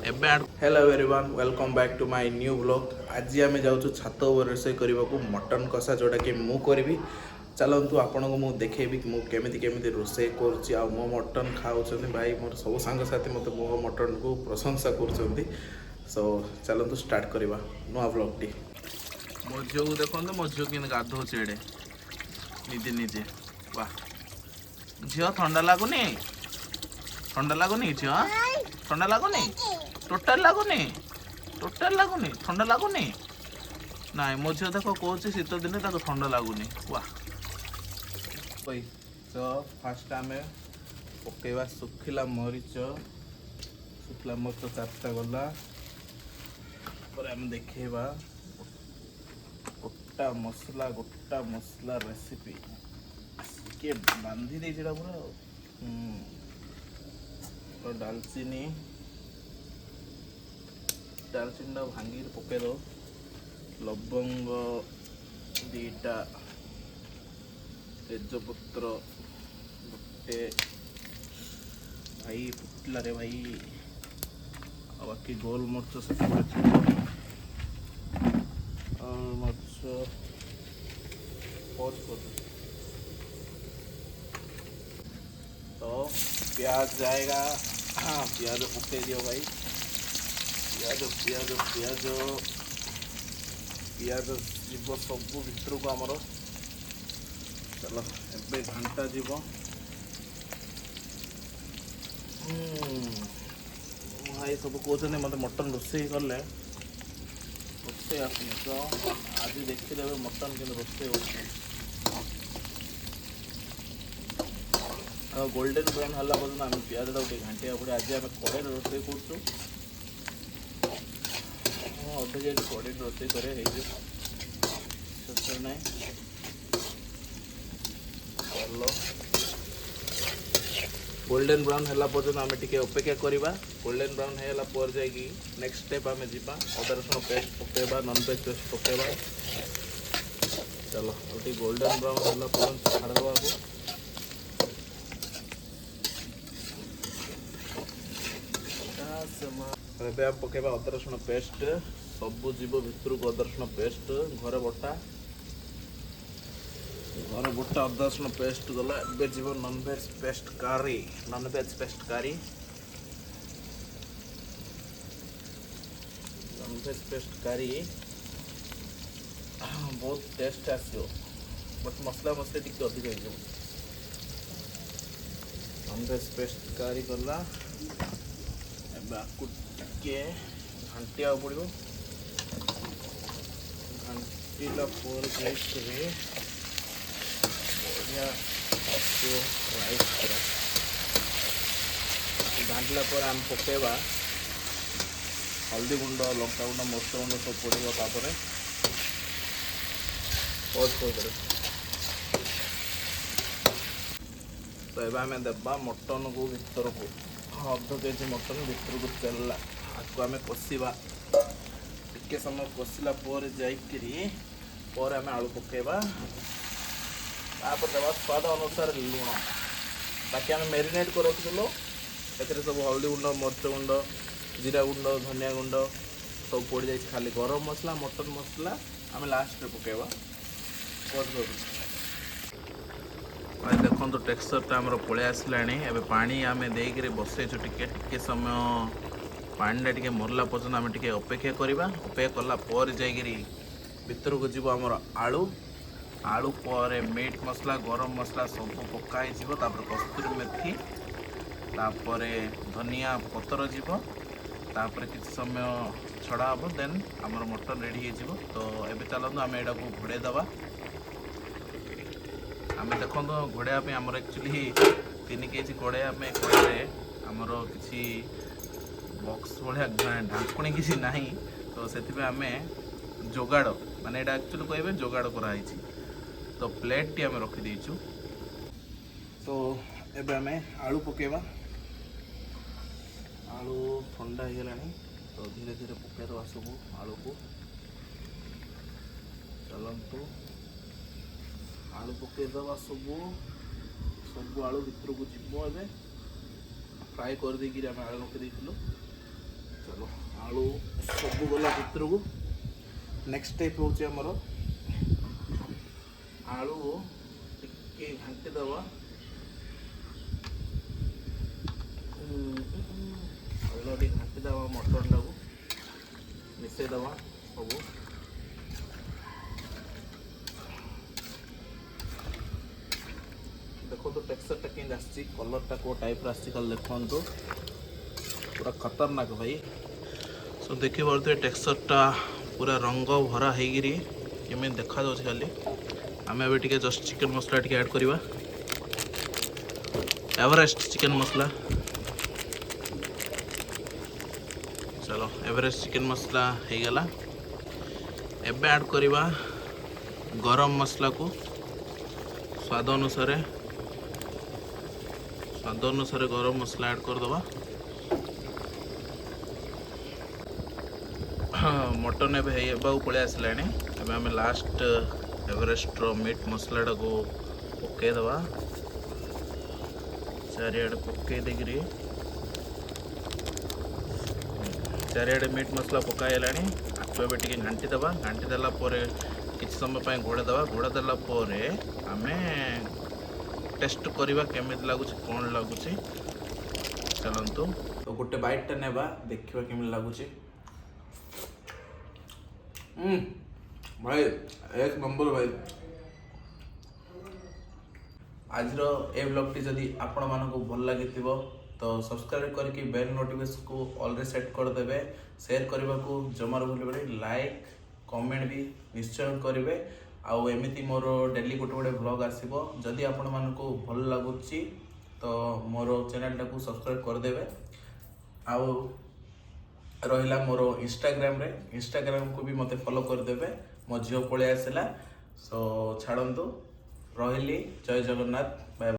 ଏବେ। Hello everyone, welcome back to my new vlog. ଆଜି ଆମେ ଯାଉଛୁ ଛାତ ଉପରେ ରୋଷେଇ କରିବାକୁ ମଟନ୍ କଷା, ଯେଉଁଟାକି ମୁଁ କରିବି। ଚାଲନ୍ତୁ, ଆପଣଙ୍କୁ ମୁଁ ଦେଖେଇବି କି ମୁଁ କେମିତି କେମିତି ରୋଷେଇ କରୁଛି ଆଉ ମୋ ମଟନ୍ ଖାଉଛନ୍ତି ଭାଇ। ମୋର ସବୁ ସାଙ୍ଗସାଥି ମୋତେ ମୋ ମଟନ୍କୁ ପ୍ରଶଂସା କରୁଛନ୍ତି। ସୋ ଚାଲନ୍ତୁ, ଷ୍ଟାର୍ଟ କରିବା ନୂଆ ବ୍ଲଗ୍ଟି। ମୋ ଝିଅକୁ ଦେଖନ୍ତୁ, ମୋ ଝିଅ କେମିତି ଗାଧଉଛି ଏଡ଼େ ନିଜେ ନିଜେ। ବାহ ଝିଅ, ଥଣ୍ଡା ଲାଗୁନି? ଥଣ୍ଡା ଲାଗୁନି ଝିଅ? ଥଣ୍ଡା ଲାଗୁନି? ଟୋଟାଲ ଲାଗୁନି? ଟୋଟାଲ ଲାଗୁନି? ଥଣ୍ଡା ଲାଗୁନି? ନାଇଁ, ମୋ ଝିଅ ଦେଖ, କହୁଛି ଶୀତ ଦିନେ ତାକୁ ଥଣ୍ଡା ଲାଗୁନି। ୱାହ। ତ ଫାଷ୍ଟ ଆମେ ପକେଇବା ଶୁଖିଲା ମରିଚ। ଶୁଖିଲା ମରିଚ ଚାରିଟା ଗଲା ପରେ ଆମେ ଦେଖେଇବା ଗୋଟା ମସଲା। ଗୋଟା ମସଲା ରେସିପି କିଏ ବାନ୍ଧି ଦେଇଛି ଏଇଟା ପୁରା ଆଉ। ତ ଡାଲଚିନି, ଡାଲଚିନିଟା ଭାଙ୍ଗିକି ପକେଇଦବ। ଲବଙ୍ଗ 2ଟା, ତେଜପତ୍ର ଗୋଟେ। ଭାଇ, ଫୁଟିଲା ରେ ଭାଇ। ଆଉ ବାକି ଗୋଲମରିଚ ସେପଟେ ଥିବ। ଗୋଲମରିଚ ପଜ୍ କରିଦେ। ତ प्याज जाएगा। हाँ, ପିଆଜ ପକେଇ ଦିଅ ଭାଇ, ପିଆଜ, ପିଆଜ, ପିଆଜ, ପିଆଜ ଯିବ ସବୁ ଭିତରକୁ ଆମର। ଚାଲ, ଏବେ ଘାଣ୍ଟା ଯିବ। ଭାଇ ସବୁ କହୁଛନ୍ତି ମୋତେ ମଟନ୍ ରୋଷେଇ କଲେ ରୋଷେଇ ଆସୁନି। ତ ଆଜି ଦେଖିଦେବେ ମଟନ୍ କେମିତି ରୋଷେଇ ହେଉଛି। ଆଉ ଗୋଲ୍ଡେନ୍ ବ୍ରାଉନ୍ ହେଲା ପର୍ଯ୍ୟନ୍ତ ଆମେ ପିଆଜଟାକୁ ଟିକେ ଘାଣ୍ଟିବାକୁ ପଡ଼ିବ। ଆଜି ଆମେ କଡ଼େଇରେ ରୋଷେଇ କରୁଛୁ। ହଁ, 0.5 କେଜି କଡ଼େଇରେ ରୋଷେଇ କରିବା, ହେଇଯିବ, ସେଥିରେ ନାହିଁ। ଚାଲ, ଗୋଲ୍ଡେନ୍ ବ୍ରାଉନ୍ ହେଲା ପର୍ଯ୍ୟନ୍ତ ଆମେ ଟିକେ ଅପେକ୍ଷା କରିବା। ଗୋଲ୍ଡେନ୍ ବ୍ରାଉନ୍ ହେଇଗଲା ପରେ ଯାଇକି ନେକ୍ସଟ ଷ୍ଟେପ୍ ଆମେ ଯିବା, ଅଦା ରସୁଣ ପେଷ୍ଟ ପକାଇବା, ନନଭେଜ୍ ପେଷ୍ଟ ପକାଇବା। ଚାଲ, ଆଉ ଟିକେ ଗୋଲ୍ଡେନ୍ ବ୍ରାଉନ୍ ହେଲା ପର୍ଯ୍ୟନ୍ତ ଛାଡ଼ିଦେବାକୁ। ଏବେ ଆମେ ପକାଇବା ଅଦା ରସୁଣ ପେଷ୍ଟ। ସବୁ ଯିବ ଭିତରକୁ ଅଦା ରସୁଣ ପେଷ୍ଟ, ଘରେ ବଟା, ଘରେ ବଟା ଅଦା ରସୁଣ ପେଷ୍ଟ ଗଲା। ଏବେ ଯିବ ନନଭେଜ୍ ପେଷ୍ଟ କାରି, ନନଭେଜ୍ ପେଷ୍ଟ କାରି, ନନଭେଜ୍ ପେଷ୍ଟ କାରି। ବହୁତ ଟେଷ୍ଟ ଆସିବ, ବଟ୍ ମସଲା ମସଲି ଟିକେ ଅଧିକ ହେଇଯିବ। ନନଭେଜ୍ ପେଷ୍ଟ କାରି ଗଲା। ଏବେ ଆକୁ ଟିକେ ଘାଣ୍ଟିବାକୁ ପଡ଼ିବ। ଘାଣ୍ଟିଲା ପରେ ଯାଇକରି ବଢ଼ିଆ ଆସିବ ରାଇସ୍ ପୁରା। ଘାଣ୍ଟିଲା ପରେ ଆମେ ପକାଇବା ହଳଦୀ ଗୁଣ୍ଡ, ଲଙ୍କା ଗୁଣ୍ଡ, ମରିଚ ଗୁଣ୍ଡ ସବୁ ପଡ଼ିବ। ତାପରେ ପଜ୍ କରିଦେବେ। ତ ଏବେ ଆମେ ଦେବା ମଟନକୁ ଭିତରକୁ। 0.5 କେଜି ମଟନ ଭିତରକୁ ଚାଲିଲା। ଆକୁ ଆମେ କଷିବା। ଟିକେ ସମୟ କଷିଲା ପରେ ଯାଇକିରି ପରେ ଆମେ ଆଳୁ ପକାଇବା। ତାପରେ ଦେବା ସ୍ୱାଦ ଅନୁସାରେ ଲୁଣ। ବାକି ଆମେ ମ୍ୟାରିନେଟ୍ କରି ରଖିଥିଲୁ, ଏଥିରେ ସବୁ ହଳଦୀ ଗୁଣ୍ଡ, ମରିଚ ଗୁଣ୍ଡ, ଜିରା ଗୁଣ୍ଡ, ଧନିଆ ଗୁଣ୍ଡ ସବୁ ପଡ଼ିଯାଇଛି। ଖାଲି ଗରମ ମସଲା, ମଟନ ମସଲା ଆମେ ଲାଷ୍ଟରେ ପକାଇବା। ପଜ୍ କରିଦେବୁ ଭାଇ। ଦେଖନ୍ତୁ, ଟେକ୍ସଚରଟା ଆମର ପଳେଇ ଆସିଲାଣି। ଏବେ ପାଣି ଆମେ ଦେଇକିରି ବସେଇଛୁ। ଟିକେ ଟିକେ ସମୟ ପାଣିଟା ଟିକେ ମରିଲା ପର୍ଯ୍ୟନ୍ତ ଆମେ ଟିକେ ଅପେକ୍ଷା କରିବା। ଅପେକ୍ଷା କଲା ପରେ ଯାଇକିରି ଭିତରକୁ ଯିବ ଆମର ଆଳୁ। ଆଳୁ ପରେ ମିଟ୍ ମସଲା, ଗରମ ମସଲା ସବୁ ପକା ହେଇଯିବ। ତାପରେ କସ୍ତୁରୀ ମେଥି, ତାପରେ ଧନିଆ ପତ୍ର ଯିବ। ତାପରେ କିଛି ସମୟ ଛଡ଼ା ହେବ, ଦେନ୍ ଆମର ମଟନ୍ ରେଡ଼ି ହେଇଯିବ। ତ ଏବେ ଚାଲନ୍ତୁ, ଆମେ ଏଇଟାକୁ ଘୋଡ଼େଇ ଦେବା। ଆମେ ଦେଖନ୍ତୁ, ଘୋଡ଼େଇବା ପାଇଁ ଆମର ଆକ୍ଚୁଆଲି 3 କେଜି କଡ଼େଇ, ଆମେ କଡ଼େଇରେ ଆମର କିଛି ବକ୍ସ ଭଳିଆ ଢାଙ୍କୁଣୀ କିଛି ନାହିଁ। ତ ସେଥିପାଇଁ ଆମେ ଯୋଗାଡ଼, ମାନେ ଏଇଟା ଆକ୍ଚୁଆଲି କହିବେ ଯୋଗାଡ଼ କରାହେଇଛି। ତ ପ୍ଲେଟ୍ଟି ଆମେ ରଖିଦେଇଛୁ। ତ ଏବେ ଆମେ ଆଳୁ ପକାଇବା। ଆଳୁ ଥଣ୍ଡା ହେଇଗଲାଣି, ତ ଧୀରେ ଧୀରେ ପକାଇଦେବା ସବୁ ଆଳୁକୁ। ଚାଲନ୍ତୁ, ଆଳୁ ପକାଇଦେବା ସବୁ। ସବୁ ଆଳୁ ଭିତରକୁ ଯିବ। ଏବେ ଫ୍ରାଏ କରିଦେଇକିରି ଆମେ ଆଳୁ ରଖିଦେଇଥିଲୁ। ଚାଲ। ଆଳୁ ସବୁ ଗଲା ଭିତରକୁ। ନେକ୍ସଟ ଷ୍ଟେପ୍ ହେଉଛି ଆମର ଆଳୁ ଟିକେ ଘାଣ୍ଟି ଦେବା। ଆଳୁ ଟିକେ ଘାଣ୍ଟି ଦେବା, ମଟନଟାକୁ ମିଶାଇ ଦେବା ସବୁ। ଦେଖନ୍ତୁ, ଟେକ୍ସଚରଟା କେମିତି ଆସିଛି, କଲର୍ଟା କେଉଁ ଟାଇପ୍ର ଆସିଛି, ଖାଲି ଦେଖନ୍ତୁ। ପୁରା ଖତରନାକ ଭାଇ। ସୋ ଦେଖିପାରୁଥିବେ, ଟେକ୍ସଚରଟା ପୁରା ରଙ୍ଗ ଭରା ହେଇକିରି କେମିତି ଦେଖାଯାଉଛି ଖାଲି। ଆମେ ଏବେ ଟିକେ ଜଷ୍ଟ ଚିକେନ୍ ମସଲା ଟିକେ ଆଡ଼୍ କରିବା, ଏଭରେଷ୍ଟ ଚିକେନ୍ ମସଲା। ଚଲୋ, ଏଭରେଷ୍ଟ ଚିକେନ୍ ମସଲା ହେଇଗଲା। ଏବେ ଆଡ଼୍ କରିବା ଗରମ ମସଲାକୁ ସ୍ୱାଦ ଅନୁସାରେ। ସ୍ୱାଦ ଅନୁସାରେ ଗରମ ମସଲା ଆଡ଼୍ କରିଦେବା। ମଟନ୍ ଏବେ ହେବାକୁ ପଳେଇ ଆସିଲାଣି। ଏବେ ଆମେ ଲାଷ୍ଟ ଏଭରେଷ୍ଟର ମିଟ୍ ମସଲାଟାକୁ ପକାଇଦେବା ଚାରିଆଡ଼େ। ପକାଇ ଦେଇକିରି ଚାରିଆଡ଼େ ମିଟ୍ ମସଲା ପକା ହେଲାଣି। ଆକୁ ଏବେ ଟିକେ ଘାଣ୍ଟି ଦେବା। ଘାଣ୍ଟି ଦେଲା ପରେ କିଛି ସମୟ ପାଇଁ ଘୋଡ଼େଇ ଦେବା। ଘୋଡ଼େଇ ଦେଲା ପରେ ଆମେ ଟେଷ୍ଟ କରିବା କେମିତି ଲାଗୁଛି, କ'ଣ ଲାଗୁଛି। ଚାଲନ୍ତୁ ତ ଗୋଟେ ବାଇଟ୍ଟା ନେବା, ଦେଖିବା କେମିତି ଲାଗୁଛି। ଭାଇ, ଏକ ନମ୍ବର ଭାଇ। ଆଜିର ଏ ବ୍ଲଗ୍ଟି ଯଦି ଆପଣମାନଙ୍କୁ ଭଲ ଲାଗିଥିବ ତ ସବସ୍କ୍ରାଇବ୍ କରିକି ବେଲ୍ ନୋଟିଫିକେସନ୍କୁ ଅଲରେ ସେଟ୍ କରିଦେବେ। ସେୟାର କରିବାକୁ ଜମାରୁ ଭୁଲିବେନି। ଲାଇକ୍, କମେଣ୍ଟ ବି ନିଶ୍ଚୟ କରିବେ। ଆଉ ଏମିତି ମୋର ଡେଲି ଗୋଟେ ଗୋଟେ ବ୍ଲଗ୍ ଆସିବ। ଯଦି ଆପଣମାନଙ୍କୁ ଭଲ ଲାଗୁଛି ତ ମୋର ଚ୍ୟାନେଲଟାକୁ ସବସ୍କ୍ରାଇବ୍ କରିଦେବେ। ଆଉ ରହିଲା ମୋର ଇନଷ୍ଟାଗ୍ରାମରେ, ଇନଷ୍ଟାଗ୍ରାମକୁ ବି ମୋତେ ଫଲୋ କରିଦେବେ। ମୋ ଝିଅ ପଳେଇ ଆସିଲା। ସୋ ଛାଡ଼ନ୍ତୁ, ରହିଲି। ଜୟ ଜଗନ୍ନାଥ, ବାଏ।